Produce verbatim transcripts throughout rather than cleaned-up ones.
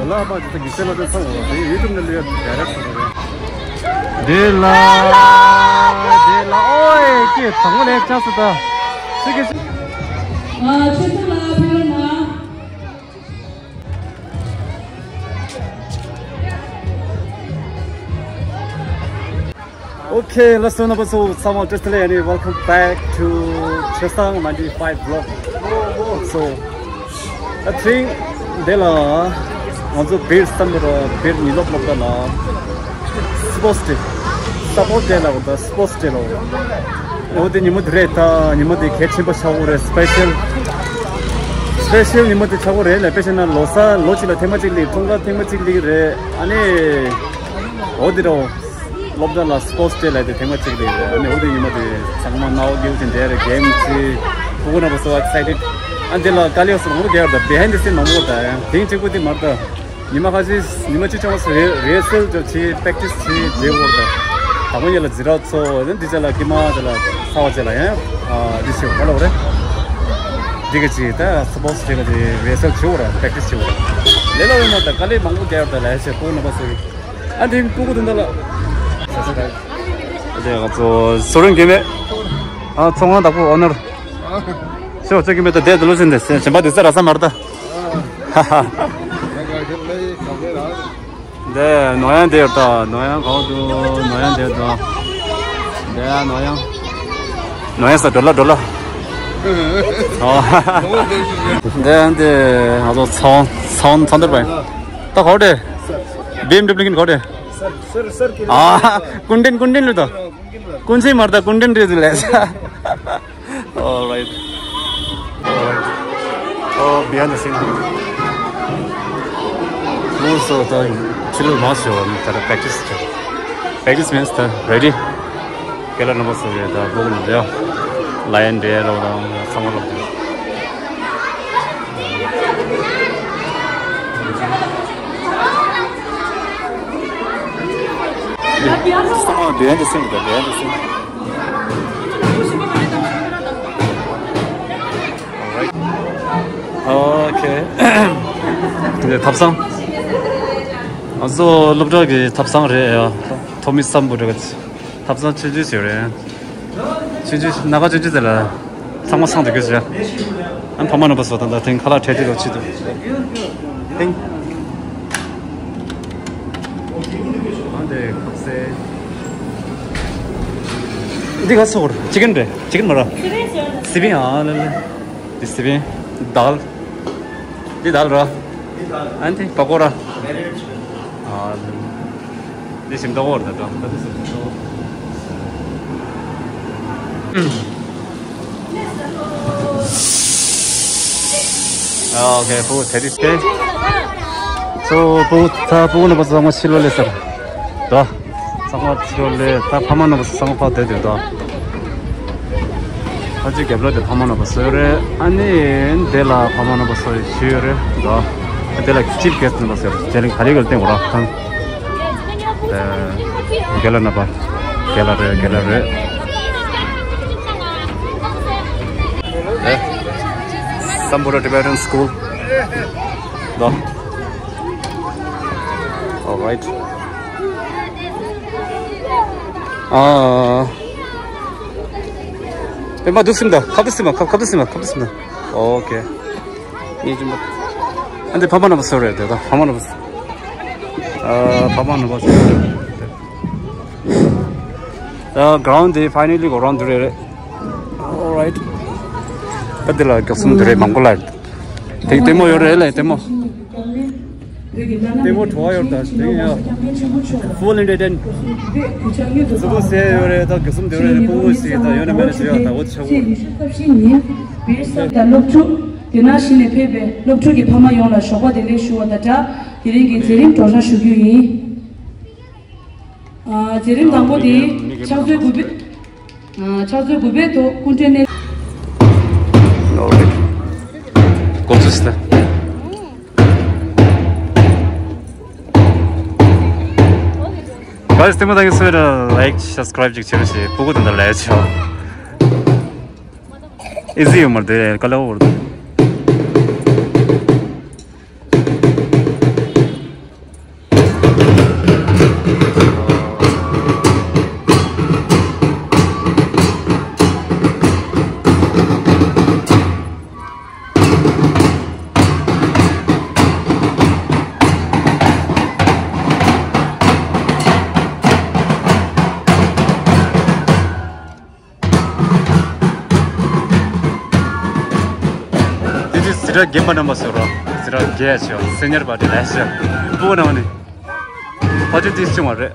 ལ་པ་ཅི་ཏ་གི་སེ་ལ་ཏ་ཚང་བ་དེ་ཡུ་ཊུབ་ནས་ལུས་ཡ་ཌའི་རེག་ཊི་ཟེར་བ་རེད། དེ་ལ་དེ་ལ་ཨོའི་ཀེ་དང་པོ་ལས་ཅག་སུ་ཏ་སི་ཀེ་སི། ཨ་ཆོས་སྐྱོང་ལ་ཕེབས་རོགས་གནང་། Okay, let's do number two. Someone just let me welcome back to Chesang ninety-five vlog. So, I think འདི་ལ་ང་ཚོ་བིར་སམ་བིར་ཉི་ལོག་ལོག་ལ་སི་པོར་ཊི་ཌེ། སི་པོར་ཊི་ཌེ་ལ་འོ་ད་སི་པོར་ཊི་ཌེ་ལ་འོ་དེ་ཉི་མ་དེ་རེད། ད་ཉི་མ་དེ་གལ་ཆེན་པོ་ཆགས་ཀྱི་རེད། སི་པེ་ཤལ་སི་པེ་ཤལ་ཉི་མ་དེ་ཆགས་ཀྱི་རེད་ལ། དཔེ་བྱས་ན་ལོ་གསར་ལོ་གཅིག་ལ་ཐེངས་མ་གཅིག་སླེབས། འཁྲུངས་སྐར་ཐེངས་མ་གཅིག་སླེབས་རེད། ཨ་ནི་འོ་དེ་རེད། སློབ་གྲྭ་ལ་སི་པོར་ཊི་ཌེ་ལབ་དེ་ཐེངས་མ་གཅིག་རེད། ཨ་ནི་འོ་དེ་ཉི་མ་དེ་ཚང་མ་རྣ་བ་སྒྱུར་ཅིང་བསྡད་རེད། གེམ་བྱེད། ཕྲུ་གུ་རྣམ་པ་so excited. ཨ་འདི་ལ་དཀའ་ལས་སོང་བོ་རྒྱག་ད་བི་ཧའིན་ཌི་སིན་མང་པོ་ད་ཡང་ཐེངས་གཅིག་པོ་དེ་མ་རེད། ད་ཉི་མ་ཁ་ཤས་ཉི་མ་གཅིག་ཆུང་བ་སོ་རེ་རེ་སེལ་ཅོ་བྱེད། པེག་ཊི་སི་བྱེད་དེ་བོར་ད་དང་པོ་ཉིད་ལ་ཛི་ར་ཚོ་ཨ་འདི་ཅ་ལ་ཀི་མ་ཅ་ལ་ཚ་བ་ཅ་ལ་ཡང་ཨ་འདི་ཞིག་ག་ལ་བ་རེད། འདི་ག་ཅིག་ད་སི་པོར་ཊི་ཌེ་ག་དེ་རེ་སེལ་བྱེད་བོ་ར་པེག་ཊི་སི་བྱེད་བོ་ར་ལས་ལ་བས་ན་ད་དཀའ་ལས་མང་པོ་རྒྱག་ད་ལས་བྱེད་ཕྲུ་གུ་རྣམ་པ་སོ་རེ། ཨ་འདི་ཕྲུ་གུ་དེ་འདྲ་ལ། དེ་ང་ཚོ་སོ་རུང་གི་མེད། ཨ་ཚོང་ཁང་བདག་པོ་ཨོ་ནར། ཤོག་ཅིག་གི་མེད་ད་དེ་དུ་ལོ་ཟིན་དེ་གཞན་པ་དེ་ས་ར་ས་མར་ད། ཧ་ཧ། དེ་ནོ་ཡང་དེ་ཡོད་ད། ནོ་ཡང་གང་དུ་ནོ་ཡང་དེ་ད། དེ་ནོ་ཡང་། ནོ་ཡང་ས་འགྲོ་ལ་འགྲོ་ལ། ཨོ། དེ་ཡང་དེ་ང་ཚོ་ཚོང་ཚོང་ཚོང་དེར་པ་ཡིན། ད་གོ་དེ། བི་ཨེམ་ཌབ་ལིའུ་གིན་གོ་དེ། ཨ། ཀུན་ལྡན་ཀུན་ལྡན་ལུ་ད། ཀུན་སེ་མར་ད་ཀུན་ལྡན་རེད་ལས། All right. All right. Oh, behind the scene. ལོ་སོ་ད་ཕྱི་ལོ་མ་སོ་ད་པེག་ཊི་སི་ཆོ། པེག་ཊི་སི་མིན་སི་ད་རེ་ཌི། ཁྱེད་ལ་རྣམ་པ་སོ་རེད་ད་བོག་ལ་ལ་ལ་ཡན་འདྲེ་རོ་དང་ཚང་མ་ལོག་དེ། ཚང་མ་behind the scene ད་behind the scene. All right. Okay. འདི་ཐབ་ཚང་། ང་ཚོ་སློབ་གྲྭ་གི་ཐབ་ཚང་རེད་ཡ། ཐོག་མའི་སམ་བྷོ་ཊ་གི་ཐབ་ཚང་ཆུང་ཆུང་ཞིག་རེད། ཆུང་ཆུང་སྣ་ཁ་ཆུང་ཆུང་དེ་ལ་ཚང་མ་ཚང་དུ་དགོས་ཟེར། ཨ་ཕ་མ་རྣམ་པ་སོ་དང་ད་ཐེངས་ཁ་ལག་འཕྲལ་འཕྲལ་ལོ་ཆེད་དུ། ཐེངས། ཨ་འདི་ཁབ་སེ། འདི་ག་སོག་ར་ཅི་ཀན་རེད། ཅི་ཀན་མ་ར། སི་པིན་ཨ་ལ་ལ། འདི་སི་པིན། དཱལ། འདི་དཱལ་ར། ཨ་འདི་པ་ཀོ་ར། ཨ་ལ་ལ། འདི་ཞིམ་ཏོག་འོར་ད་ད་ད་འདི་ཞིམ་ཏོག་ཨ་ཨོ་ཁེ། ཕྲུ་གུ་དེ་དུས་དེ། ཚོ་ཕྲུ་གུ་ཚ་ཕྲུ་གུ་ནི་པ་ཚང་མ་ཕྱི་ལོགས་ལས་ཟེར། ད་ཚང་མ་ཕྱི་ལོགས་ལས། ད་ཕ་མ་རྣམ་པ་ཚང་མ་ཕར་བསྡད་འདུག་ད་ཕ་ཅིག་རྒྱབ་ལོགས་དེ་ཕ་མ་རྣམ་པ་སོ་རེད། ཨ་ནི་དེ་ལ་ཕ་མ་རྣམ་པ་སོ་ཞུ་ཡོད་རེད། ད་དེ་ལ་ཅིབ་གེ་སི་རྣམ་པ་སོ་རེད། དེ་ལ་ག་ལེ་ག་ལེ་བསྟན་གོ་ར་ཁང་། རྒན་ལགས་རྣམ་པ། རྒན་ལགས་རེད། རྒན་ལགས་རེད། ཨེ། Sambura Tibetan School. ད། All right. ཨ། པེ་མ་འདུག་སེམས་ད། ཁ་བུ་སེམས་མ། ཁ་ཁ་བུ་སེམས་མ། ཁ་བུ་སེམས་ད། ཨོ་ཁེ། ངེས་ཅན་པ། ཨ་འདི་ཕ་མ་རྣམ་པ་སོ་རེད་དེ་ད། ཕ་མ་རྣམ་པ་སོ། ཨ་ཕ་མ་རྣམ་པ་སོ་རེད། ད་གྷ་རའུན་ཌི་དེ་ཕའི་ནལ་ལི་གོ་རང་འདུག་རེད་རེད། All right. ད་འདི་ལ་ག་གསུམ་འདུག་རེད། མང་པོ་ལ། དེ་ལྟད་མོ་ཡོད་རེད་ལ་ལྟད་མོ། ལྟད་མོ་བྲོ་བ་ཡོད་ད་དེ་ཡ། Full entertain. ཟུ་གུ་སེ་ཡོད་རེད་ད། ག་གསུམ་དེ་ཡོད་རེད། སྤུ་གུ་སེ་ད་ཡོད་ན་མེད་ན་ཞུ་ཡ་ད་འོ་ཆ་བོ། སློབ་ཕྲུག་དེ་ནང་བཞིན་ནས་ཕེབས་པའི་སློབ་ཕྲུག་གི་ཕ་མ་ཡོངས་ལ་ཞོགས་པ་བདེ་ལེགས་ཞུ་བ་དང་སྦྲགས། དེ་རིང་གི་མཛད་རིམ་སྒྲོག་སྦྱང་ཞུ་རྒྱུ་ཡིན། ཨ། མཛད་རིམ་དང་པོ་དེ་ཕྱག་མཛོད་དགུ་པའི། ཨ། ཕྱག་མཛོད་དགུ་པའི་ཐོག་སྐུ་ཕྲེང་ནས། All right. Go to step. Guys, ལྟད་མོ་ལྟ་མཁན་ཚོས་like, subscribe ཅིག་བྱེད་རོགས་བྱེད། སྤུ་གུ་དེ་འདྲ་ལས་ཆོག Easy ཡོད་མ་རེད་དེ། དཀའ་ལས་འོར་དེ། འདྲ་རྒན་པ་རྣམ་པ་སོགས་རོགས་ཟེར་ར་རྒས་ཤོག་སེ་ཉར་པ་དེ་ལས་ཤོག་སྤུ་གུ་རྣམས་ནི་ཕ་ཆུ་ཏིས་བྱུང་བ་རེད།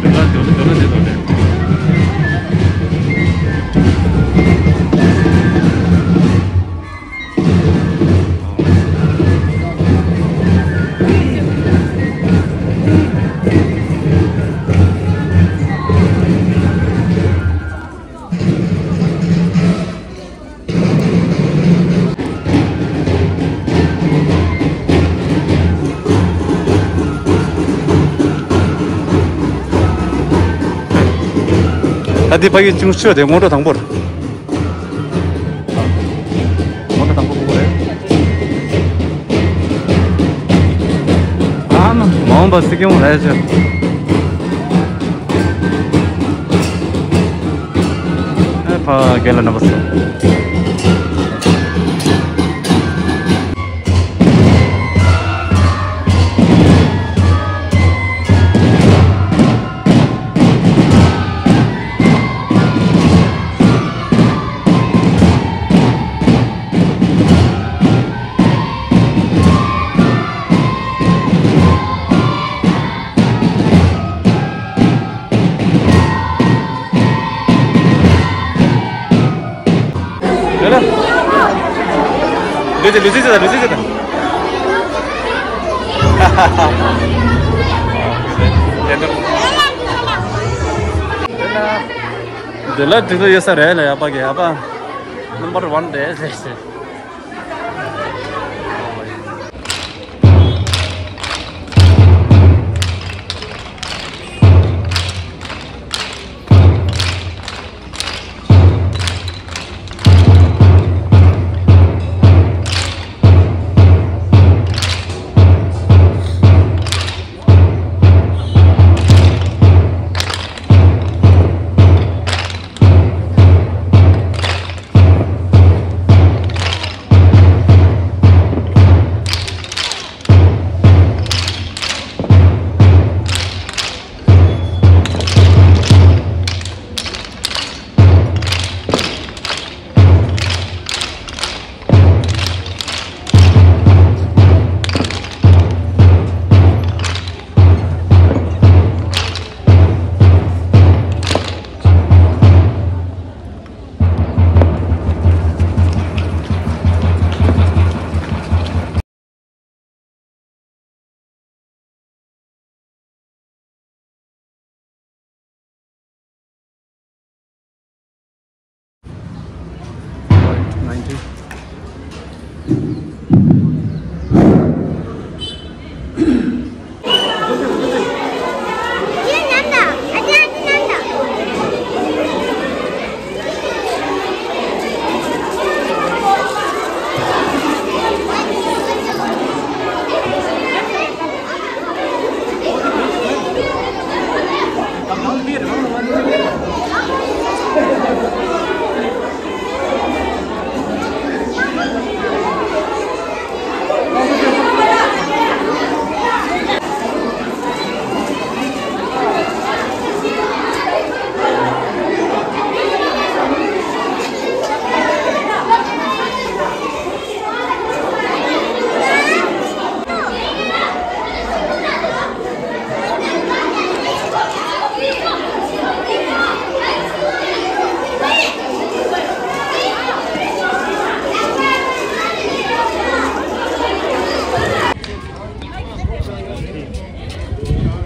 འདི་ལ་འདི་ལ་འདི་ལ་འདི་ལ་འདི། ད་འདི་ཕ་གི་ཅུང་ཤོས་དེ་སྔོན་འགྲོ་དང་པོར། སྔོན་འགྲོ་དང་པོ་ཕྲུ་གུ་རེད། ཨ་མ་མ་འོངས་པ་སྲིད་སྐྱོང་རེད་ཅེས། ཨེ་ཕ་རྒན་ལ་ན་བ་སོ། ཡ་ལ། ལུས་རྩལ་ལུས་རྩལ་བྱེད་དང་ལུས་རྩལ་བྱེད་དང་། འདི་ལ་འགྲིག་ཏུ་ཡོད་ས་རེད་ལ། ཡག་པ་གི་ཡག་པ། Number one རེད་ཟེར་ཟེར།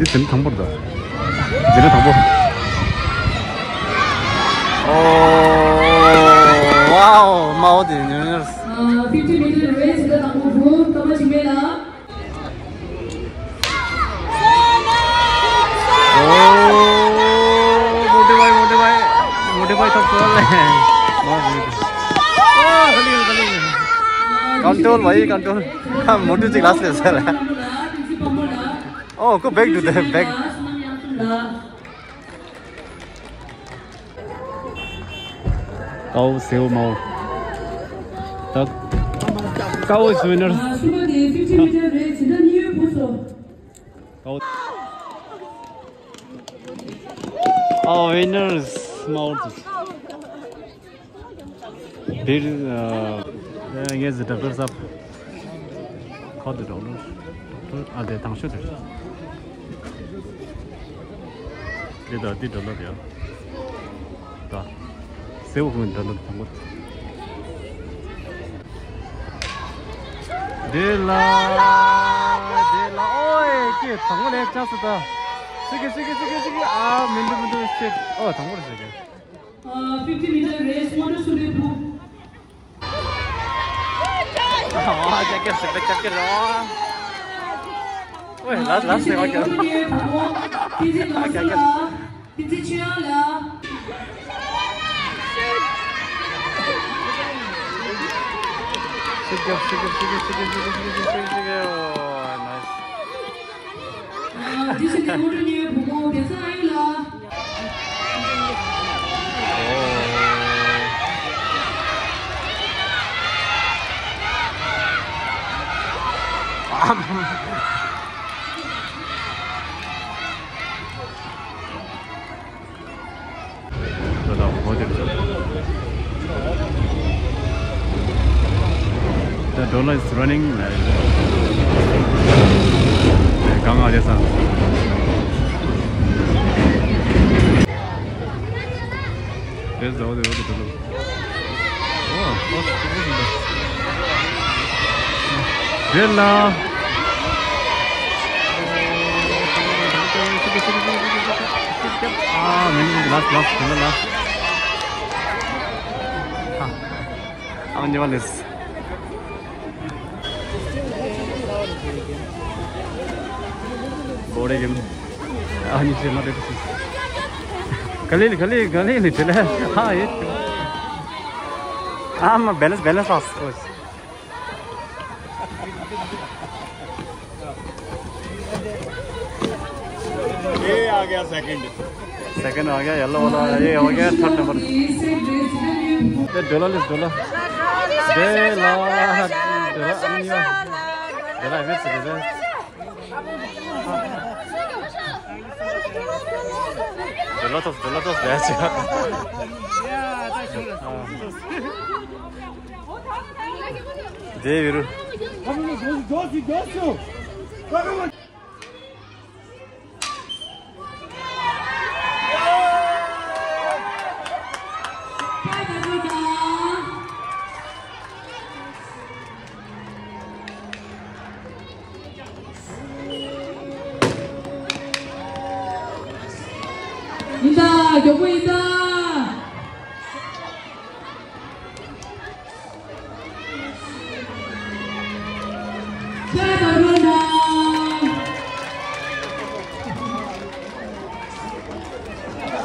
འདི་དེ་ནི་དང་པོ་རེད། འདི་ནི་དང་པོ། ཨོ། ཝའོ། མའོ་དེ་ཉོ་ཉོ། ཨ། fifty meter race ད་དང་པོ་བུ་ཀ་མ་ཅི་མེ་ལ། ཨོ། མོ་ཊི་བྷའི་མོ་ཊི་བྷའི་མོ་ཊི་བྷའི་ཐོབ་ཐོབ་ལེ། ཨོ། ཁ་ལི་ཁ་ལི། ཀོན་ཊོལ་བྷའི་ཀོན་ཊོལ། མོ་ཊི་ཅིག་ལ་སླེབས་ས་རེད། Oh, go back to the back. ཀའོ་སེའུ་མའོ། ད་ཀའོ་is winner. ཀའོ། ཨོ། Winners མའོ། འདིར། ཨ། ངས་ཟི་ཌོག་ཊར་སབ། ཁོ་དེ་ཌོག་ཊར། ཌོག་ཊར་ཨ་དེ་དང་ཤོས་དེ། དེ་དང་དེ་ཌོ་ལར་ཡ། ད། སེའུ་ཁོང་ཌོ་ལར་དང་པོ། དེ་ལ། དེ་ལ་ཨོའི་ཀི་དང་པོ་ལས་ཅག་སུ་ད། སི་ཀི་སི་ཀི་སི་ཀི་སི་ཀི་ཨ་མི་འདུག་མི་འདུག་ཤེད། ཨོ་དང་པོ་རེད་ཟེར་གི། Uh, fifty meter race, one two three, four. ཨོ་ཀྱ་ཀྱ་སི་ཀྱ་ཀྱ་ཀྱ་རོ། ཨོའི་ལ་ལ་སི་ཀྱ་ཀྱ། ཏི་ཛི་ལོ་སི་ལ། ཏི་ཛི་ཆུ་ཡང་ལ། སི་ཀྱ་སི་ཀྱ་སི་ཀྱ་སི་ཀྱ་ཨོ་ནའིས། ཨ། དེ་བཞིན་དུ་མོ་ཊ་གཉེར་བུ་མོ་བདེ་སྲུང་ཨ་ཡུ་ལགས། The dollar is running. གང་ང་རེད་ས། There's the other, other dollar. Oh, རེད་ལ། ཨ་མི་འདུག་ལགས་ལགས་ལགས་ལགས། ཨ་ཉེ་བ་ལེས། གོ་རེ་གིམ། ཨ་ཉི་ཤེ་མ་རེད། ག་ལེ་ག་ལེ་ག་ལེ་ནི་དེ་ལ་ཧ་ཡེ། ཨ་མ་བེ་ལེན་སི་བེ་ལེན་སི་ཨོ། ये आ गया second. Second आ गया, येलो वाला, ये हो गया third number. ये डोला लिस, डोला। डोला, डोला, डोला, डोला, डोला। डोला तो, डोला तो, ལྡེ་བི་རུ། ཡིན་ད། མགྱོགས་པོ་ཡིན་ད། ཤ་དང་རོ་དང་།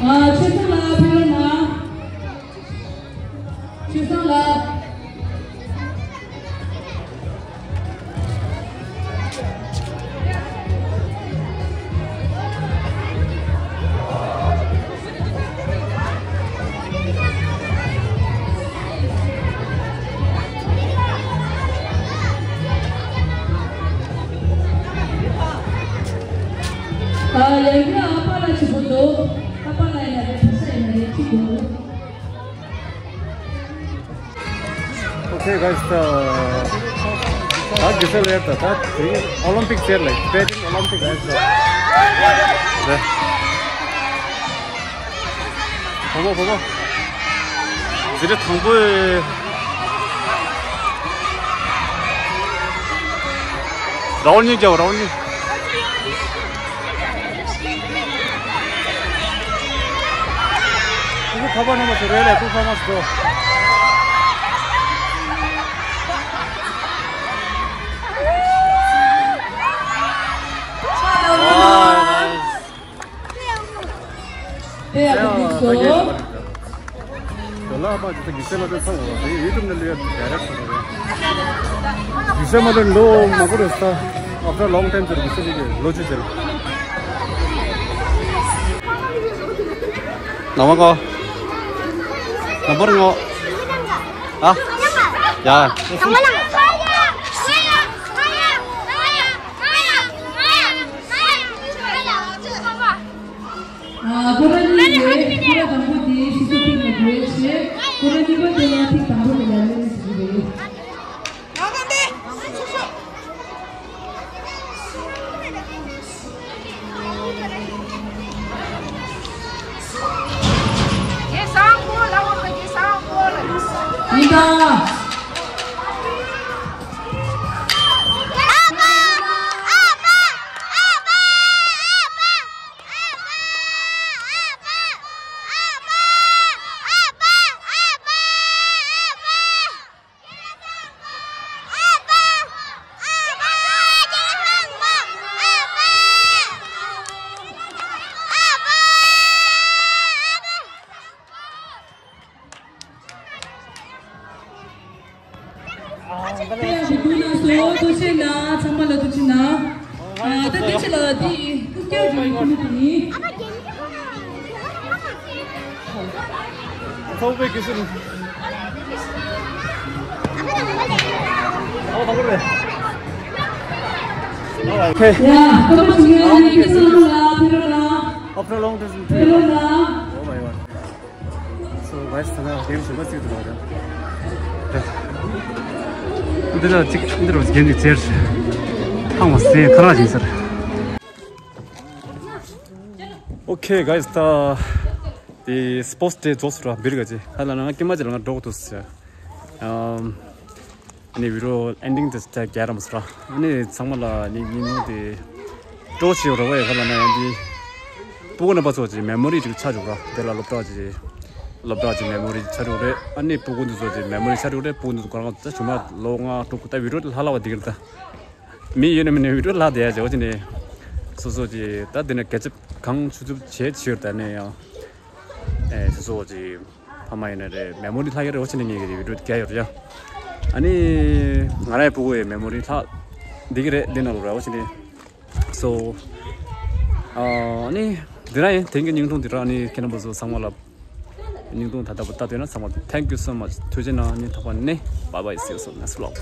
ཨ། ཆོས་སྐྱོང་ལགས་ཕེབས་རོགས་གནང་། ཆོས་སྐྱོང་ལགས། ཨ། ཡ་གི་ཨ་ཕ་ལ་ཆེ་པོ་འདུག་ཨ་ཕ་ལ་ཡ་རེད། ཕ་ས་ཡ་རེད། ཅི་དགོས་འདུག Okay, guys, the, ད་དགེ་སེ་ལེར་ད་ད་དེ་ཨོ་ལིམ་པིག་ཟེར་ལེ། པེ་ཅིང་ཨོ་ལིམ་པིག་ལེར་ད། བོ་བོ་བོ་བོ། ཟི་རི་དང་པོ། རའོན་གཉིས་རྒྱབ། རའོན་གཉིས། ཁོ་ཁོ་ཕ་པ་ནང་མ་ཚོ་རེད་ལས་ཁོ་ཕ་མ་ཚོ། དེ་ཡག་པོ་འདུག་སོ། དེ་ལ་ཕ་ཅི་ད་དགེ་སེ་ལ་དེ་ཚང་བ་དེ་ཡུ་ཊུབ་ནས་ལུས་ཡ་ཌའི་རེག་ཊི་ཚོ་རེད། དགེ་སེ་མ་དེ་ལོ་མང་པོ་རེད་ས། After long time ཟེར་དགེ་སེ་ལུས་ལོ་བཅུ་ཟེར། ནམ་བར་གོ། ནམ་བར་ངོ་། ཨ། ཡ། ཨ། སྐོར་ར་གཉིས་རེད། སྐོར་ར་དང་པོ་དེ་ཕྱི་སོ་ཐིག་ལ་འགྲོ་ཡས་བྱས། སྐོར་ར་གཉིས་པ་དེ་ཡང་ཐིག་དང་པོ་དེ་ལ་ལེན་ཟེར་གྱི་རེད། དེ་ཕྱི་ལ་དེ་སྐྱབས་བཅོལ་བའི་ཁོར་ཡུག་དེ་ཡིན། ཁོང་པའི་གི་སུ། ཨོ་དང་པོ་རེད། Okay. Yeah, come on, yeah, you can come on, ཕེབས་རོགས་གནང་། After a long time. ཕེབས་རོགས་གནང་། Oh my God. So guys, ད་ལྟ་གེམ་གཞན་པ་བརྩིས་འདུག་ལ། འདི་ལ་གཅིག་འདི་རུ་གེམ་གཅིག་བཙལ། ཧང་བ་སེ་ཁ་ར་ཅིག་ཟེར། Okay guys, ད་དེ་སི་པོར་ཊི་ཌེ་རྫོགས་སོང་ར། འབིར་ག་ཅི་ཧ་ལ་ན་ང་ཀི་མ་ཅི་ལ་ང་འགྲོ་གི་འདུག་ཟེར། ཨམ། ཨ་ནི་བི་ཌི་ཡོ་ཨེན་ཌིང་དེ་རྒྱག་རམ་སོང་ར། ཨ་ནི་ཚང་མ་ལ་ནི་ཉིན་མོ་དེ་སྤྲོ་ཆེ་ཡོད་ར་བ། ཡ་ཧ་ལ་ན་ཡང་དེ་སྤུ་གུ་རྣམ་པ་ཚོ་ཅིག་མེ་མོ་རི་ཅིག་ཆགས་འཇུག་ར། དེ་ལ་སློབ་གྲྭ་ཅིག་སློབ་གྲྭ་ཅིག་མེ་མོ་རི་ཆགས་འཇུག་རེད། ཨ་ནི་སྤུ་གུ་འདི་ཚོ་ཅིག་མེ་མོ་རི་ཆགས་འཇུག་རེད། སྤུ་གུ་འདི་ཚོ་ག་རང་ད་ཆུང་མ་ལོ་ལྔ་དྲུག་ད་བི་ཌི་ཡོ་ལྷག་ལྷག་པ་དེ་གི་རེད། ད་མི་ཡོད་ན་མེད་ན་བི་ཌི་ཡོ་ལྷག་བསྡད་ཡ་ཅིག་འོ་ཅི་ནས་སོ་སོ་ཅིག་ད་དེ་ནས་ག་ཚོད་གང་ཆུ་ཚུབ་བྱས་ཆེ་ཡོད་ད་ནས་ཡང་། ཨེ་སོ་སོ་ཅིག་ཕ་མ་ཡིན་ན་རེད། མེ་མོ་རི་ལྷག་ཡ་རེད། འོ་ཅི་ནས་ངེད་ཀྱི་བི་ཌི་ཡོ་རྒྱག་ཡོད་རེད་ཡ། ཨ་ནི་ང་རའི་སྤུ་གུ་ཡི་མེ་མོ་རི་ལྷག་འདི་གི་རེད། འདི་ནང་ལོགས་ར་འོ་ཅི་ནས། So ཨ་ནི་འདི་ར་ཡིན། དེང་གི་བརྙན་ཐུང་འདི་ར། ཨ་ནི་ཁྱེད་རྣམ་པ་ཚོ་ཚང་མ་ལ་བརྙན་ཐུང་ད་ལྟ་བུ་ལྟ་འདོད་ན་ཚང་མ་thank you so much. ཐུགས་རྗེ་གནང་། ཉིན་ཐོག་པ་ནས། Bye bye, see you soon, next vlog.